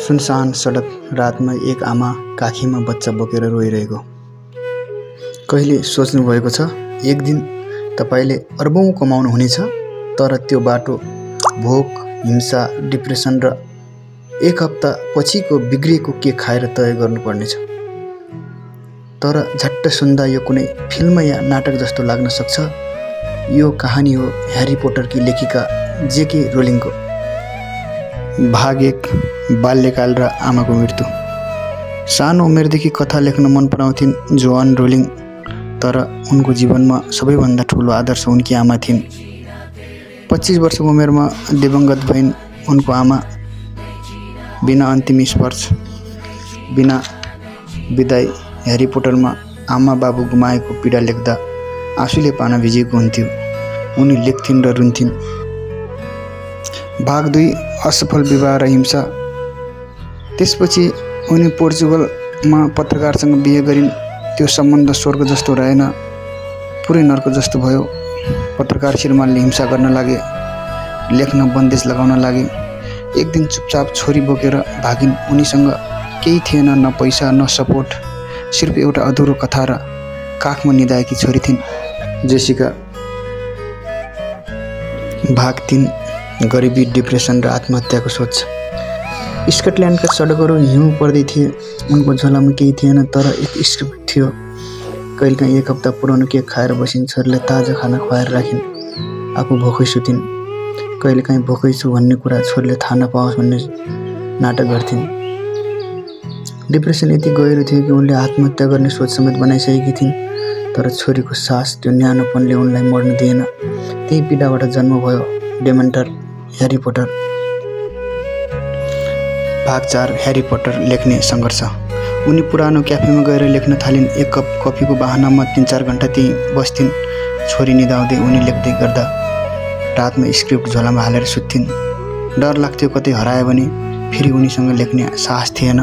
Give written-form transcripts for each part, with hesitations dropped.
सुनसान सडक रातमा एक आमा काखीमा बच्चा बोकेर रोइरहेको। कहिले सोच्नु भएको छ एक दिन तपाईले अर्बौं कमाउनु हुनेछ, तर त्यो बाटो भोक, हिंसा, डिप्रेसन र एक हप्ता पछिको बिग्रिएको केक खाएर तय गर्नुपर्नेछ। तर झट्ट सुन्दा यो कुनै फिल्म या नाटक जस्तो लाग्न सक्छ। यो कहानी हो ह्यारी पोटरकी लेखिका जेके रोलिङको। भाग 1, बाल्यकाल र आमाको मृत्यु। सानो उमेरदेखि कथा लेख्न मन पराउँथिन् जोआन रोलिङ, तर उनको जीवनमा सबैभन्दा ठुलो आदर्श उनकी आमा थिइन्। 25 वर्षको उमेरमा दिवंगत भइन् उनको आमा। बिना अन्तिम स्पर्श, बिना विदाई ह्यारी पोटरमा आमा बाबु गुमाएको पीडा लेख्दा आँसुले पाना भिजेको हुन्थ्यो। उनी लेख्थिन् र रुन्थिन्। भाग 2, असफल विवाह र हिंसा। त्यसपछि उनी पोर्चुगलमा पत्रकारसँग बिहे गरिन्। त्यो सम्बन्ध स्वर्ग जस्तो रहेन, पुरै नर्क जस्तो भयो। पत्रकार श्रीमानले हिंसा गर्न लागे, लेख्न बन्देज लगाउन लागे। एक दिन चुपचाप छोरी बोकेर भागिन्। उनीसँग केही थिएन, न पैसा न सपोर्ट, सिर्फ एउटा अधुरो कथा र काखमा निदाएकी छोरी थिइन्, जेसिका। भाग 3, गरिबी, डिप्रेसन र आत्महत्याको सोच। स्कटल्यान्डका सडकहरू हिउँ पर्दै थिए। उनको झोलामा केही थिएन, तर एक स्क्रिप्ट थियो। कहिलेकाहीँ एक हप्ता पुरानो केक खाएर बसिन्, छोरीलाई ताजा खाना खुवाएर राखिन्, आफू भोकै सुतिन्। कहिलेकाहीँ भोकै छु भन्ने कुरा छोरीले थाहा नपाओस् भन्ने नाटक गर्थिन्। डिप्रेसन यति गहिरो थियो कि उनले आत्महत्या गर्ने सोच समेत बनाइसकेकी थिइन्, तर छोरीको सास, त्यो न्यानोपनले उनलाई मर्न दिएन। त्यही पीडाबाट जन्म भयो डेमेन्टर ह्यारी पोटर। भाग 4, ह्यारी पोटर लेख्ने सङ्घर्ष। उनी पुरानो क्याफेमा गएर लेख्न थालिन्। एक कप कफीको बहानामा 3-4 घण्टा त्यहीँ बस्थिन्। छोरी निदाउँदै उनी लेख्दै गर्दा रातमा स्क्रिप्ट झोलामा हालेर सुत्थिन्। डर लाग्थ्यो कतै हरायो भने। फेरि उनीसँग लेख्ने साहस थिएन।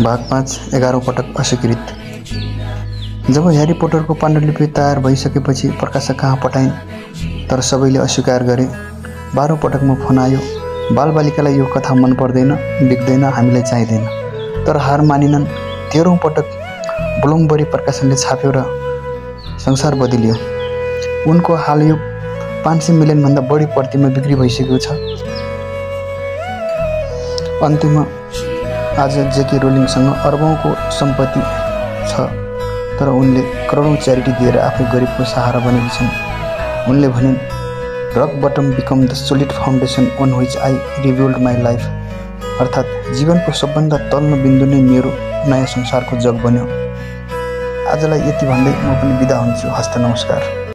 भाग 5, 11औं पटक अस्वीकृत। जब ह्यारी पोटरको पाण्डुलिपि तयार भइसकेपछि प्रकाशक कहाँ पठाइन्, तर सबैले अस्वीकार गरे। 12औं पटकमा फोन आयो, बालबालिकालाई यो कथा मन पर्दैन, बिक्दैन, हामीलाई चाहिँदैन। तर हार मानिनन्। 13औं पटक ब्लुमबरी प्रकाशनले छाप्यो र संसार बदलियो। उनको हाल यो 500 मिलियनभन्दा बढी प्रतिमा बिक्री भइसकेको छ। अन्त्यमा आज जेके रोलिङसँग अर्बौंको सम्पत्ति छ, तर उनले करोडौं च्यारिटी दिएर आफै गरिबको सहारा बनेकी छन्। उनले भनिन्, rock bottom become the solid foundation on which I rebuild my life. अर्थात् जीवनको सबभन्दा तल्लो बिन्दु नै मेरो नयाँ संसारको जग बन्यो। आजलाई यति भन्दै म पनि बिदा हुन्छु। हस्त नमस्कार।